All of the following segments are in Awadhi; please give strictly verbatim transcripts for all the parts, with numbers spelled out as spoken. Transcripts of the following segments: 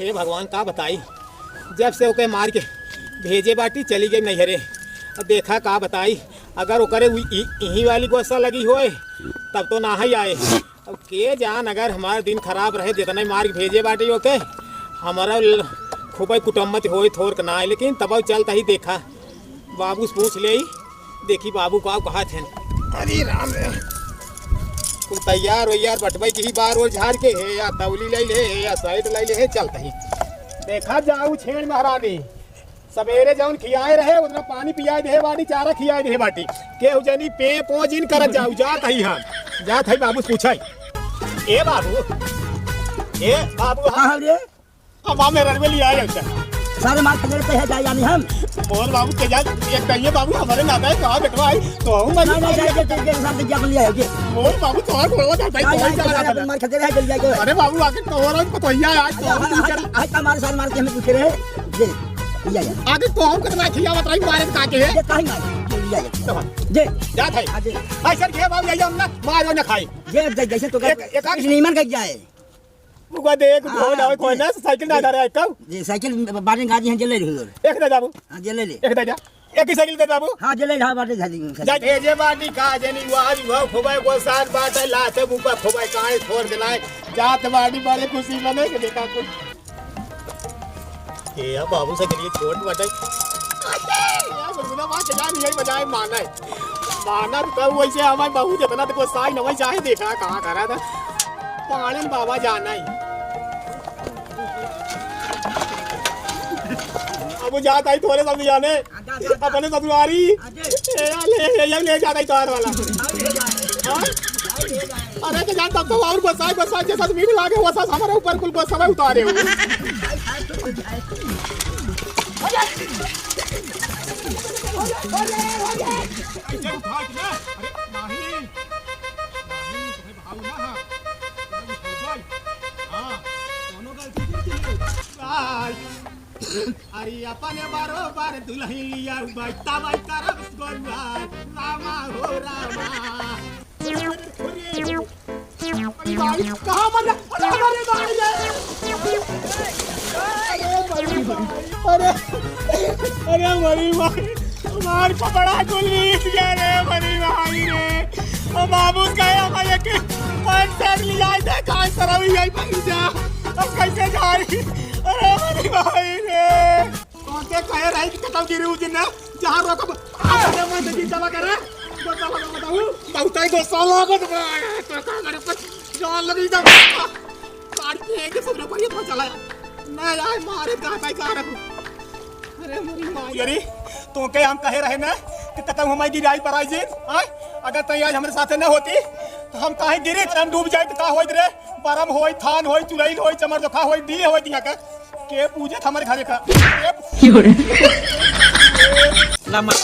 हे भगवान, का बताई, जब से ओके मार के भेजे बाटी, चली गई नैहरे। अब देखा, का बताई, अगर ओकरे उ-, इ-, इही वाली गोस्सा लगी होए, तब तो ना ही आए। अब के जान, अगर हमार दिन खराब रहे, जितना मार के भेजे बाटी ओके, हमारा ल-, खूबे कुटम्मत होए, थोर के ना आए, लेकिन तब चलता ही देखा। बाबू से पूछ लेई, देखी बाबू का कहत हैं। अरे राम रे, कुल तैयार वैयार बटबै की ही बार ओर झार के है, या तौली लै ले है, या साइड लै ले है, चलत ही। देखा जाऊ छेड़ महारानी, सबेरे जौन खियाए रहे, उतना पानी पियाए देहे बाटी, चारा खियाए देहे बाटी। केहू जनी पे पो जिन करत जाऊ, जात ही हम, जात ही बाबू से पूछै। ए बाबू, ए बाबू, हाँ। हाँ रे। अब हमें रड़वे लिया आया था। सारे मार खदेड़ पे है जाए यानी हम। मोर बाबू के जान, एक कहिए बाबू हमारे नाता है, कहाँ बेटवा आई, तो हूँ मैं नहीं, नहीं, जाए, जाए, जाए, जाए, साथ में क्या लिया है, ये? मोर बाबू तो और बोलो, जाए, भाई, जाए, तो जाए, वही जाए, चला जाए, जाता है। मार खदेड़ है, जल्दी जाए, कोई। अरे बाबू, आगे तो और कोई तो यहाँ आज तो अरे, हम हाँ, हाँ, हाँ, हमारे साथ मार के हमें पूछे रहे। ये, ये, ये। आगे तो हम कितना खिया बतराई मारे का के है? ये काहे मार? ये, ये, ये। तो हाँ। ये। जा भाई। हाँ, ये। भाई सर, ये बाबू, ये हम ना मारो ना खाई। ये, जै-, जैसे तो एक, एक आध नीमन का क्या है? बुआ देख, हाँ, धो जावे कोई जी। ना, साइकिल ना धरे, कब? जी, साइकिल ब-, बाटे गाड़ी हैं, जे ले रही हो। एक दे जाबू। हाँ, जे ले ले। एक दे जा। एक ही साइकिल दे जाबू। हाँ, जे ले रहा बाटे गाड़ी में। जा, ए जे बाटी का जनी, वाह, वाह, खोबाई को साथ बात है, लाते बुका खोबाई काहे छोड़ देना है। जात बाटी बड़े खुशी मने के देखा कुछ। ए, अब बाबू से के लिए छोट बाटे। ए, गुनगुना बात है, जान, यही बजाए माना है। माना तो कहू वैसे हमारे बहू जितना तो गोसाई न वही चाहे देखा कहाँ करा था। पालन बाबा जाना ही। अब वो जात आई थोड़े सब जाने। अपने ससुरारी। ए, ले, ले, ले, ले जाता ही तार वाला। हाँ? अरे तो जान तब तो और गोसाई, गोसाई जैसा तो मीठ लागे, वैसा हमारे ऊपर कुल गोसाई उतारे हो। अरे अपने बरोबर दुल्हन लिया बैठा भाई करब गोरुआ, रामा हो रामा। अरे भाई, कहाँ मर रहा? अरे हमारे भाई रे। अरे, अरे, अरे, अरे, हमारी भाई, हमार कपड़ा कुल भीग गया रे, हमारी भाई रे। ओ बाबू, कहे हमारे के पैंट शर्ट ले आए थे, कहाँ से रही है, भाई जा। अब कैसे जाई? अरे, हमारी भाई रे। तोके कहे रही कि कतौ गिरी उस दिन ना, जहाँ रोकब, अरे मैं तो जीता लगा रे। बताऊ, बताऊ, बहुत ही गुस्सा लागत बा। तो का करे पर जान लगी जब गाड़ी पे एक सौ रुपये तो चला। मैं आए मारे का भाई का रखू। अरे मेरी माँ। अरे, तोके हम कहे रहे ना कि कतौ हमारी गिराई पर आई जी, हाँ? अगर तैं आज हमरे साथे न होती, तो हम काहे गिरी, हम डूब जाए तो का होइत रे? बरम होई, थान होई, चुड़ैल होई, चमरदोखा होई, दी होई दिया का। के पूजत हमरे घरे का? के ला मार।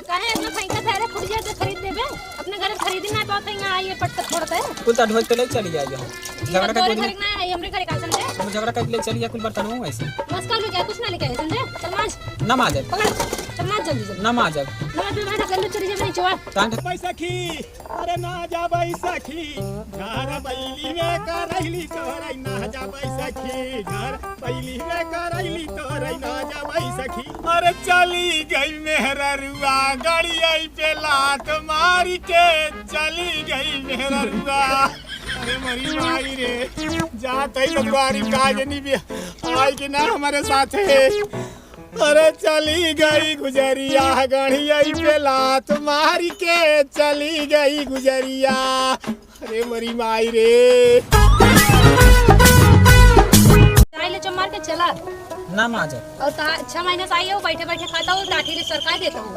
काहे इतना फेंकत है रे? पुड़िया तो खरीद लेबे। अपने घरे खरीदी ना पावत है, यहाँ आइए पटक फोड़त है। कुल तो ढोल के ले चली जाए जो। झगड़ा ये का तोरे कोई घर नहीं। ना है, हमरे घरे का समझे? हम झगड़ा करके ले चली जाए, कुल बर्तन हो ऐसे। बस कर लो क्या? कुछ ना लेके आए, समझे? चल माज। ना माजब। पकड़, चल माज जल्दी जल्दी। ना माजब। ना माज, मैं घर में चली जाए, मैं नहीं चुआ। कांड। पैसा खी। अरे ना जाबै सखी, घर बैली में करैली तोरै, ना जाबै सखी, घर बैली में करैली तोरै, ना जाबै सखी। अरे चली गई मेहररुआ, गड़िया पे लात मारी के चली गई मेहररुआ। अरे मरी माई रे, जात है ससुरारी काजनी भी आई कि ना हमारे साथ है। अरे चली गई गुजरिया, गड़िया पे लात मारी के चली गई गुजरिया। अरे मरी माई रे। आई ले चुम्मा मार के चला। ना माजब। और ता-, छह महीने से आई हो, बैठे बैठे खाता हो, लाठी ले सरकाई देता हूँ।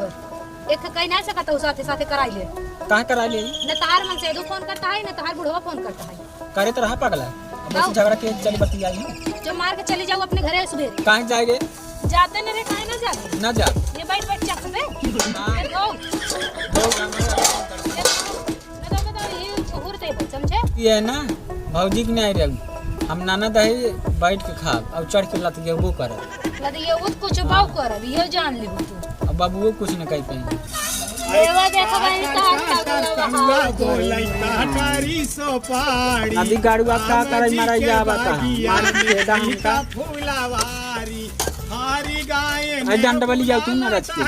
एक कहीं ना सकता हूँ, साथे साथे कराई ले। काहे कराई ले? न तहार मन से दो फोन करता है, न तहार बुढ़वा फोन करता है। करे तो रहा पगला। अब आओ। ऐसे झगड़ा के चली बतियाई है। जो मार के चली जाओ अपने घरे सुबह। काहे जाए रे? जाते न रे, काहे ना जाते? ना जा। ये बैठ बैठ जा बे। हाँ। ये धो। धो। ये बताओ, बताओ, ये उहुर दे बे, समझे? ये है ना, भौजी के नहीं रही। हम नाना दही बैठ के खाब, अब चढ़ के लतियेबो करब। लतियेबो तो कुछ बाऊ करब, ये जान ले तू। अब बबुओ कुछ न कह पाई। लेवा देखो भाई, का हाल चाल बा? ना बोलै कटारी सोपारी। अभी गाड़ुआ का करे मरैया बता। मार छेदा हमका। फुलवारी, हारी गाय ए, डंडवली जाओ तू ना रच के।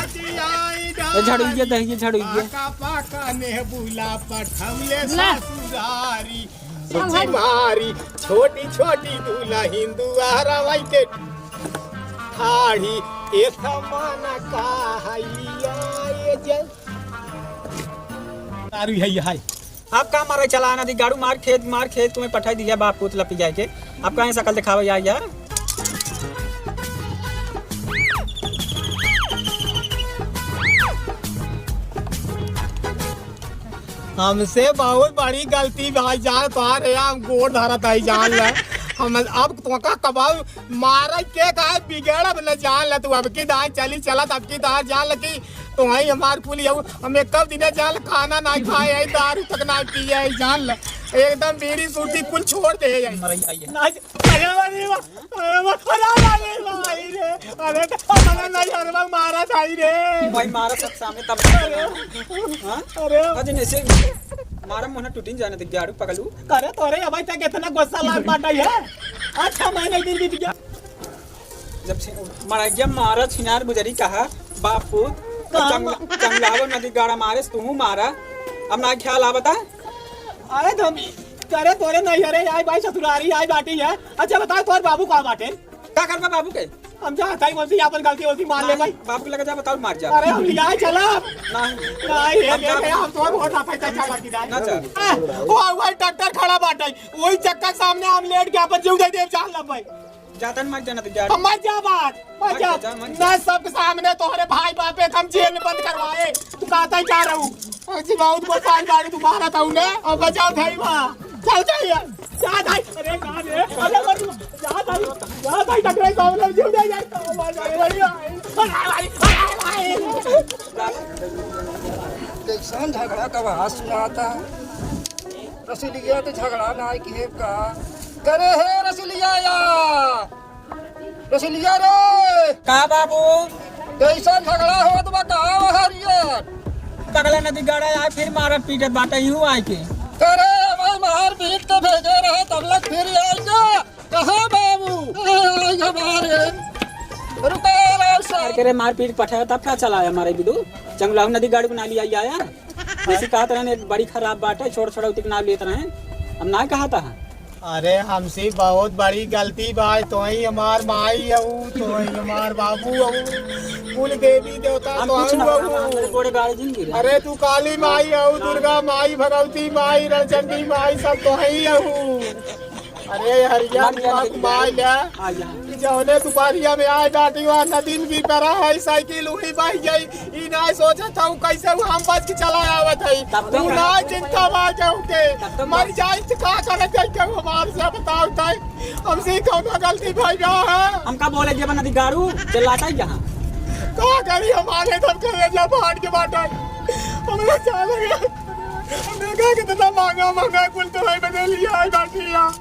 ए, झाड़ू ये दही, ये झाड़ू ये। पाका पाका नेबुला पठौले ला। ससुरारी। रुचि मारी, छोटी छोटी दुलहिन दुआरा वाई के ठाढ़ी, ए समान का हैया, ए जल। दारू है, ये है। अब का मारे चला ना दी गाड़ू, मार खेत, मार खेत तुम्हें पठाई दिया बाप पूत लपी जाए के। अब काहे सकल दिखावे यार, यार। हमसे बहुत बड़ी गलती भाई जान, तोहरे हम गोड़ धरत हई जान ले। हम अब तोका कबाऊ मारे के काहे बिगड़ब न जान ले, तू अब की दाई चली चलत, अब की दाई जान ले कि तोहई हमार कुल यऊ, हम एक दिने जान ले खाना ना खाए, यही दारू तक ना पिए, यही जान ले। एकदम बीड़ी सूटी कुल छोड़ दे, यही। मरई आई है। ना, अरे, अरे, अरे, अरे, अरे, भाई रे, अरे, तो हमारा नहीं, अरे, मारा था ही रे। भाई, मारा सब सामने तब। अरे। हाँ? अरे। अजय ने से मारा मोहना टूटिन जाने दे, गाड़ू पकड़ू। अरे, तोरे अबे तक इतना गुस्सा लाग बाटा है। अच्छा, महीना दिन बीत गया। जब से मारा गया, मारा छिनार बुजरी कहा, बापू, कहाँ चंग-, मा- चंगलावा नदी गाड़ा मारे, तू मारा। अब ना ख्याल आवता। अरे धमी, करे तोरे नहीं, अरे आई भाई ससुरारी आई बाटी है। अच्छा बताओ तोर बाबू कहाँ बाटे? का करबा बाबू के? हम चाहता ही बोलती अपन गलती होती मान ले भाई। बाबू के लगे जा बताओ मार जा। अरे हम लिया चला। नहीं। नहीं, ये हम देख, जा। हम तोर बहुत आता है, चल, चल, चल। ना चल। ए, वो, वो ट्रैक्टर खड़ा बाटे, वही चक्का के सामने हम लेट के अपन जीव दे दे, जान लब भाई। जातन मत जाना तो जा। हम मत जा बात, मत मत जा। जा, मत जा। ना सबके सामने तोहरे भाई बापे के हम जेल में बंद करवाए। तू कहता ही जा रहू। ऐसी बहुत को पान गाड़ी तू मारा था उन्हें। और बचाओ भाई माँ। चल जाइए। जा भाई। अरे कहाँ रे? अरे मत जा भाई। जा भाई टकराई तो हम लोग जीव दे जाए। कैसन झगड़ा का आवाज सुनाता है? रसुलिया तो झगड़ा ना किहे का। करे हे रसुलिया या। रसुलिया रे। का बाबू? कैसन झगड़ा होत बा, कहाँ हरियर? पगला नदी गाड़ा आए, फिर मारत पीटत बाटे, यूं आए के। करे भाई, मार पीट के भेजे रहे, तब लग फिर आए के। कहाँ बाबू? ए, आई हमारे। रुको, राव साहब। करे मारपीट पठाया, तब का चला है हमारे बिदु? चंगलाहू नदी गाड़ी बना लिया, आया। जैसे कहत रहन, एक बड़ी खराब बात है, छोड़ छोड़ा उतिक नाम लेत रहन। हम ना कहत है। अरे, हमसे बहुत बड़ी गलती बा, तोही हमार माई हऊ, तोही हमार बाबू हऊ, कुल देवी देवता हम कुछ तोहू ना हऊ। करब, हम तेरे कोड़े गाड़ी जिंदगी रहे। अरे, तू काली माई हऊ, दुर्गा माई, भगवती माई, रणचंडी माई, सब तोही हऊ। अरे हरिया, मार दिया, मार दिया। मार दिया। आ जा। कि जौने दुपहरिया में आए बाटी, वहाँ नदीन भी परा है, साइकिल उही बह गई। ई ना सोचत हऊ कैसे ऊ हम बच के चला आवत है। तब तो ऊ ना चिंता बा जाऊ के। तब तो मर जाई तो का करत है, केहू हमार से बताओ ताई। हमसे कौनो गलती भई बा है? हमका बोले जे बना दी गाड़ू, चिल्लाता ही जहाँ। का करी हमारे सब करेजा फाट के बाटे। हमरा चाह लगे। देखा कितना महंगा महंगा कुल तो है बदे लिया है बाटी या।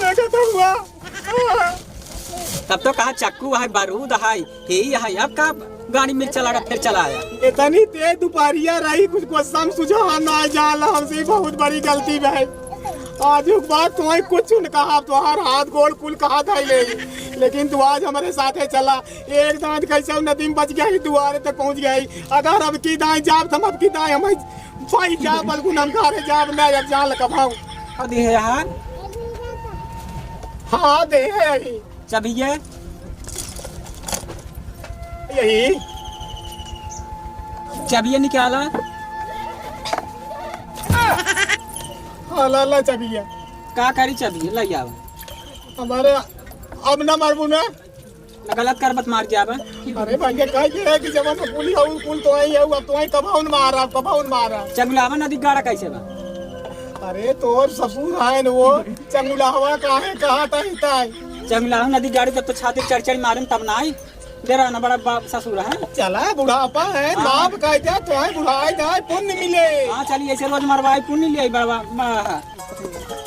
देखा तो हुआ। तब तो कहा चक्कू है, बारूद है, यही है, अब का गाड़ी में चला के फिर चला आया। इतनी तेज दुपहरिया रही, कुछ गुस्सा में सुझाव ना जाल, हमसे बहुत बड़ी गलती भाई। आज एक बात तुम्हें कुछ न कहा, तुम्हार हाथ गोड़ कुल कहा था ले, लेकिन तू आज हमारे साथे चला। एक दांत कैसे नदी में बच गया, दुआरे तक पहुंच गया। अगर अब की दाएं जाब, हम अब की दाएं हमें भाई जा बलगुन हम घरे जाब ना, अब जान लगा भाऊ। और दी है यार। हाँ, दे है यही। चाबिया। यही। चाबिया निकाला। हाँ, ला, ला चाबिया। का करी चाबिया? ले आओ। हमारे अब ना मारबू ना। ना गलत कर मत मार के आवे। अरे भाई, ये कह के है कि जब हम पुली हऊ, पुल तो आई है, अब तो आई कबाउन मारा, कबाउन मारा। चंगुलावा नदी गाड़ा कैसे बा? अरे तोर ससुर है न वो, चंगुलावा काहे कहा था इताई? चंगुलावा नदी गाड़ी जब तो छाती चढ़ चढ़ मारन तब ना आई। डेरा ना बड़ा बाप ससुर है। चला बुढ़ापा है, हाँ। माफ कह दे, तो है बुढ़ाई जाए, पुण्य मिले। हाँ, चलिए ऐसे रोज मरवाई, पुण्य ले आई बड़वा, बड़ा।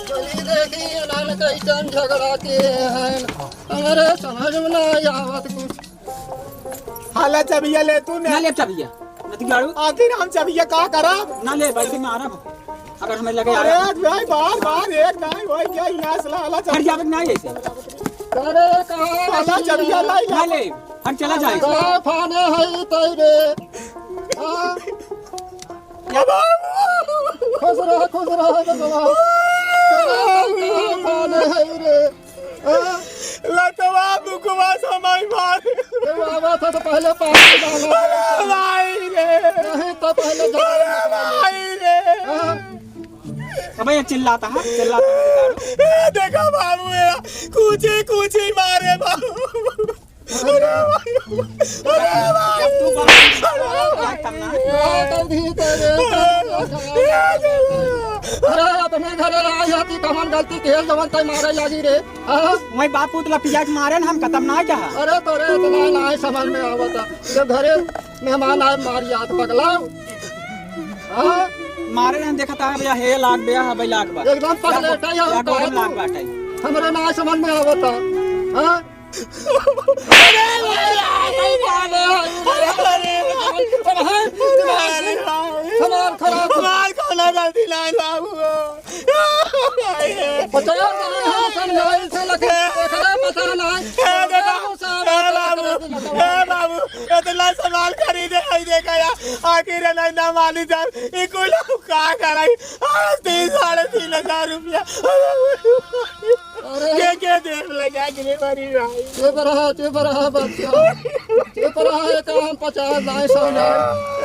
चली देखी, इन्हन कैसन झगड़ा किए हैं, हमरे समझ में ना आवत कुछ। हाला चबिया ले तू ना। ना ले चबिया। नती गाड़ू। आखिर हम चबिया का करब? ना ले, वैसे मारब। अगर हमें लगे अरे यार। भाई, बार, बार, एक नाहीं, वही क्या इनास ला, ला, हट जा, नहीं ऐसे। अरे, कहाँ ला, ला, चबिया ला, ला। ना ले, हम चला जाए। कहाँ फाने है तैरे? हाँ? खुश रह, खुश रह, भगवान। कहाँ फाने है रे? हाँ? लतवा मुखवा समय मार। ए बाबा, था तो पहले पानी डाला। अरे भाई रे। नहीं तो पहले अरे भाई रे। हाँ? अबे ये चिल्लाता है, चिल्लाता है। ए, देखो बाबू, ये कूची, कूची मारे बाबू। अरे भाई, अरे भाई। तू बात, बात करना। अरे, अपने घरे रहा जाती, कमन गलती के जवन तय मारे लागी रे। हाँ? वही बापू तला पिया के मारे न हम खतम ना क्या? अरे तोरे इतना ना समझ में आवता। जब घरे मेहमान आए मार याद पगला। हाँ? मारे न देखा था भैया, हे लाग बे, हाँ भाई लाग बा। एकदम पगलेटा या या गोरम लाग बाटे। हमरे ना समझ में आवता। हाँ? अरे भाई, अरे भाई, अरे भाई, अरे भाई, हमार खराब। हमार कौनो गलती ना है बाबू। पचास हजार हम समझाइल से लगे, एकरा पता ना। ए, देखो, ए, बाबू, ए, बाबू, इतना सामान खरीदे, आई देखा यार, आखिर है ना, ना मानी जान, ये कुल हम का कराई? आज तीन, साढ़े तीन हजार रुपया। अरे। के, के देख ले, क्या गिरे बारी भाई? चुप रहा, चुप रहा, बच्चा। चुप रहा, ये काम पचास, ढाई सौ ना।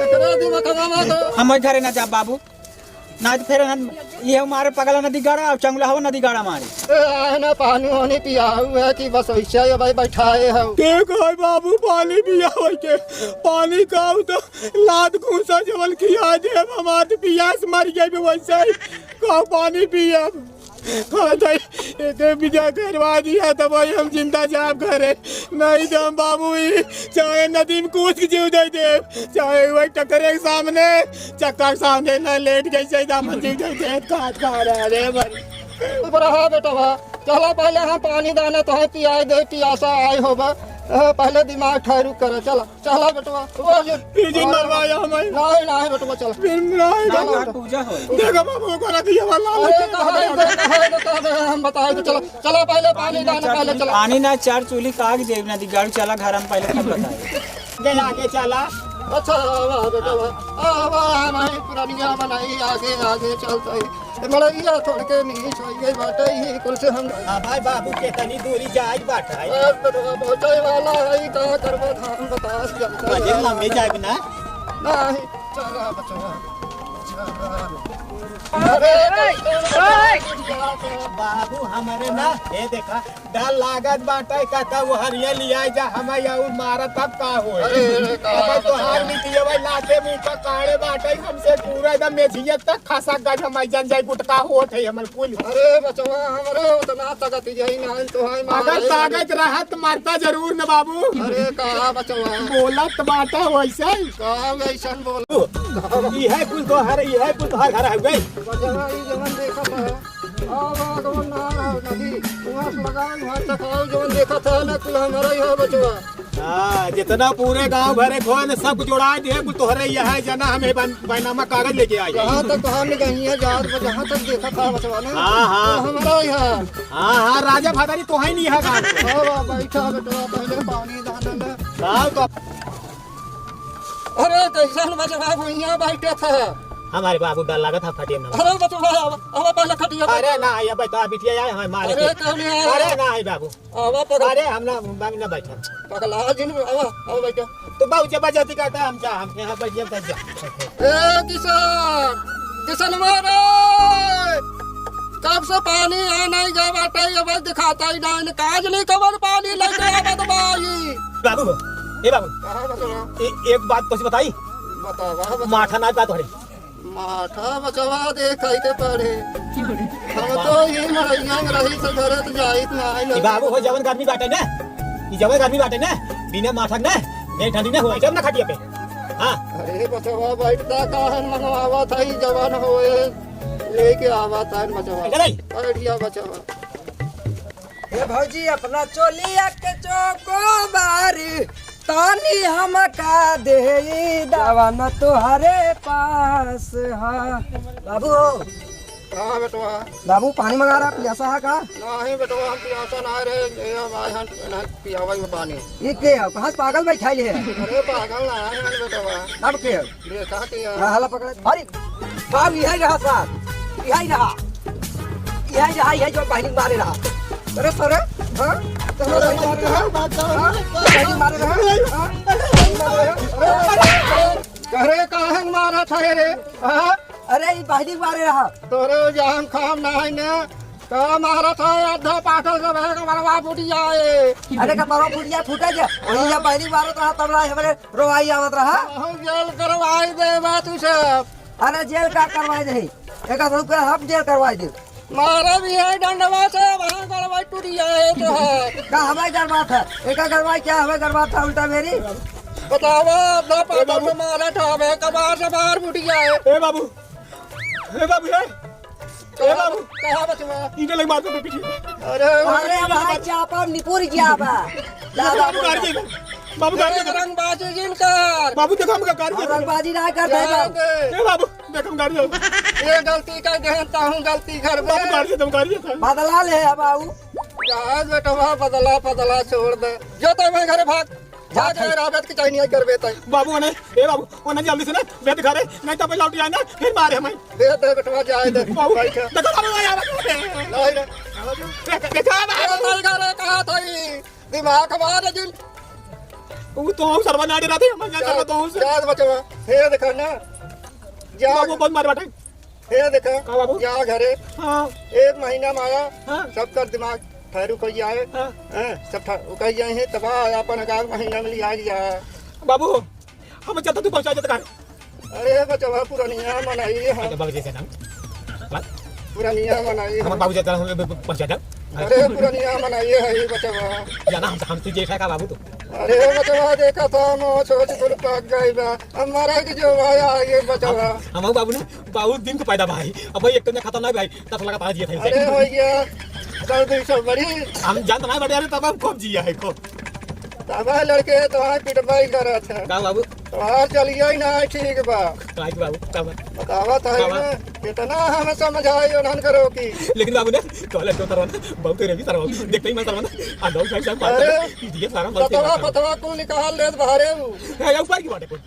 एकरा दिमाग खराब है तो। हम ओई घरे ना जाब बाबू। ना तो फिर हम ये मारे पगला नदी गाड़ा और चंगुला हवा नदी गाड़ा मारे। ए, आए ना पानी वानी पियाऊ है कि बस वैसे ही भाई बैठाए हो। के कहे बाबू पानी पियावे के? पानी का तो लात घूसा जवन खिया दे, हम आदमी पियास मर गए वैसे ही। का पानी पियब? हाँ, तो एके बिदा करवा दिया, तब भाई हम जिंदा जाब घरे। नहीं तो हम बाबू ही चाहे नदी में कूद के जीव दे दे, चाहे वही टकरे के सामने, चक्का के सामने ना लेट गई, सही दामन जीव दे दे, काट खा रहे रे भाई। चुप रहा बेटवा, चला पहले हम पानी दाना तो है पियाए दे, पियासा आए होबा। हाँ, पहले दिमाग ठहरू करा, चला। चला बेटवा, वो ये ये जिन मरवाया हमारे। नहीं, नहीं बेटवा, चला। फिर नहीं ना, बाबू। ना। पूजा हो। देखो बाबू, ओकरा दिया वाला अरे, लेके कहाँ है, कहाँ है, कहाँ है, हम बताए तो चला, चला पहले पानी लाना, पहले चला। पानी ना, चार चूल्ही काग जेब ना दी गाड़ी, चला घर हम पहले तब बताए। ले आगे चला। अच्छा, आवा बेटवा, आवा, नहीं पुरानिया बनाई, आगे, आगे चलता है। ए, मड़ैया छोड़ के नीच होइ गई बाटे, ई कुल से हम हाँ भाई बाबू, केतनी दूरी जाए बाटे। ए, बेटवा, पहुँचे वाला है, ई का करबो धाम बतास जनता बजे है। लम्बे जाए ना। नहीं, चला बचवा, चला। अरे, बाबू हमारे ना, ये देखा, डर लागत बाटे, कहता वो हरिया लिया जा, हमें और मारा तब का होए? अरे, अरे, का अब तोहार बताओ? मिट्टी भाई लाते मुंह का काढ़े बाटे, हमसे पूरा एकदम मेझिया तक खसा गज, हम जन जाए गुटका होत है हमर कुल। अरे बचवा, हमरे उतना ताकत यही ना है, तो है अगर मारे ताकत रहत मरता जरूर न बाबू। अरे का बचवा? बोलत बाटे वैसे ही। का वैसन बोल? ई है कुल तोहर, ई है कुल तोहर घर है गई। बचवा, ई जवन देखत है, आवा, आवा, ना, ना, नहीं। वहाँ से लगाओ, वहाँ तक आओ, जवन देखत है ना, कुल हमारा ही है बचवा। हाँ, जितना पूरे गांव भरे खोए न, सब जोड़ा दिए, कुल तोहरे ही है, जना हमें बन-, बैनामा कागज लेके आई। जहाँ तक तोहार निगहिया जात बा, जहाँ तक देखत है बचवा ना, हाँ, हाँ। कुल हमारा ही है। हाँ, हाँ, राजा भदरी तो है नहीं है गाँव के। हाँ, बा-, बैठा बेटवा, पहले पानी दाना ले। हाँ, तो अरे, कैसन बचवा भुइयां बैठे थे? हमारे बाबू डर लागत है, खटिया में। अरे, बचवा, आवा, आवा, पहले खटिया पे। अरे, ना, ये बैठा, बिटिया आए, हमें मारे अरे, के। कौन है? अरे, ना, ये बाबू। आवा, पकड़। अरे, हम ना, हम ना बैठा। पगला जिन, आवा, आवा, बैठा। तो बाबू जबरदस्ती करता है, हम जा, हम यहाँ बैठ जा, बैठ जा। ए, किसान, किसनवा रे, कब से पानी आ नहीं गया बाटे, ये बस दिखाता ही ना, काज नहीं कबर पानी लेके आवत बाई। बाबू, ए बाबू, कहाँ बचवा? ए-, एक बात कुछ बताई? बतावा, बतावा। माठा ना पात हरे। माठा बचवा देख के पड़े। हम तो ही मड़ैया में रही से घरे तो जाइत ना आई ई बाबू हो जवन गर्मी बाटे ना, ई जवन गर्मी बाटे ना, बिना माठा ना, नहीं ठंडी ना होए, जब ना खटिया पे। हाँ। अरे बचवा बैठता काहन मंगवावा था, ई जवन होए, लेके आवा था बचवा। चल आई। बैठ गया बचवा। ए भौजी, अपना चोलिया के चोकोबार तानी हमका देई दावा न तोहरे पास हा। बाबू हो। हाँ बेटवा। बाबू पानी मंगा रहा, पियासा है का? नहीं बेटवा, हम पियासा ना रहे, ये हम आए हैं ना पियावा में पानी। ये के है? कहाँ से पागल बैठा है? अरे पागल ना है बेटवा। तब के है? देखा के है। हाँ, हला पकड़। अरे बाबू, यही रहा सार, यही रहा, यही रहा, यही जो बहिनी मारे रहा। अरे सर, हाँ? तो हम बहिनी मारे रहा? हाँ? बहिनी मारे रहा? हाँ? बहिनी मारे रहा? अरे, अरे, काहे मारा था रे? हाँ? अरे, ई बहिनी मारे रहा। तोरे जान काम ना है ना। का मारा था, आधा पाटल का बहन का मरवा फूट जाए। अरे, का मरवा फूट जाए, फूटा जा। वही या बहिनी मारत रहा, तब रहा, हमारे रोवाई आवत रहा। हम जेल करवाई देबा तू सब। अरे जेल का करवाई नहीं, एक आध रुपया हम जेल करवाई दे। मारा भी है डंडवा से, वहाँ गड़वाई टूट जाए तो है। का हमें गड़वा था, एक गड़वाई क्या हमें गड़वा था उल्टा मेरी। बतावा, अपना पापा को मारा था, मैं कबार से बाहर फूट जाए। ए बाबू, ए बाबू, ए। ए बाबू। कहाँ बचवा? ईंटे लग मार दो पीछे। अरे, अरे भाई, चापा निपुर गया बा। बाबू, गाड़ी दे। बाबू, गाड़ी दे। रंगबाजी जिन कर। बाबू, देखो, हमका गाड़ी दे। रंगबाजी ना कर दे बाबू। ए बाबू, देख, हम गाड़ी दे। ये गलती का गहनता हूँ, गलती घर में। बाबू, गाड़ी दे, हम गाड़ी दे। बदला ले है बाबू। जहाज बेटवा, बदला, बदला छोड़ दे। जो तो मैं घर भाग। जा, जा, जा। राबत की चाहिए नहीं करबे तय। बाबू, ओने, ए बाबू, ओने जल्दी से ना, बेद घरे, नहीं तो लौट आए ना, फिर मारे हमें। दे दे बेटवा, जाए दे। बाबू, बैठ। देखो, बाबू, आया, आया। नहीं रे। देखो, देखो, बाबू। अरे, तलगा रे, कहा था ई? दिमाग मार जिन। वो तो हम सरवा ना डरा थे, हम जा, सरवा तो हम से। जा बचवा। हे देखा ना। जा। बाबू, बहुत मार बाटे। हे देखा, का बाबू? या घरे हाँ। एक महीना में आया, हाँ। सबकर दिमाग ठहरू कइ आए। हाँ। हैं, सब ठा-, उ कइ आए हैं, तबाह, अपन एकाध महीना में लिया गया। बाबू, हम चलता तू पहुँचा देता घर। अरे बचवा, पुरनिया मनई है। अच्छा, बाबू जी से नाम। बात। पुरनिया मनई है। हम बाबू जी से नाम, पहुँचा दे। अरे पुरनिया मनई है ये बचवा। जाना हम, हम तुझे का बाबू तू। अरे बचवा, देखा था, मोह सोच कुल पक गई बा। हमारा के जो भाई आ ये बचवा। हम, हम बाबू ने बहुत दिन को पैदा भाई, अब भाई एक तो ना खाता ना भाई, दस लगातार जिए थे। अरे भैया, दर्द भी सब बड़ी। हम जानत ना बड़े, अरे तब हम खूब जिया है, खूब। तब लड़के तोहार पिटवाई करत है। का बाबू? तोहार चलिया ही ना है, ठीक बा। काहे के बाबू? का बा? बतावा था का बा? ना, कितना हम समझाई उन्हन करो की। लेकिन बाबू ने कहले तो तरवा ना, बहुत तेरे भी तरवा। देखते ही मैं तरवा ना, आ दो भाई साहब बात अरे, कर, ये सारा बात बतावा, बतावा कुल निकाल ले बाहरे हूँ। है, ऊपर की बात है कोई।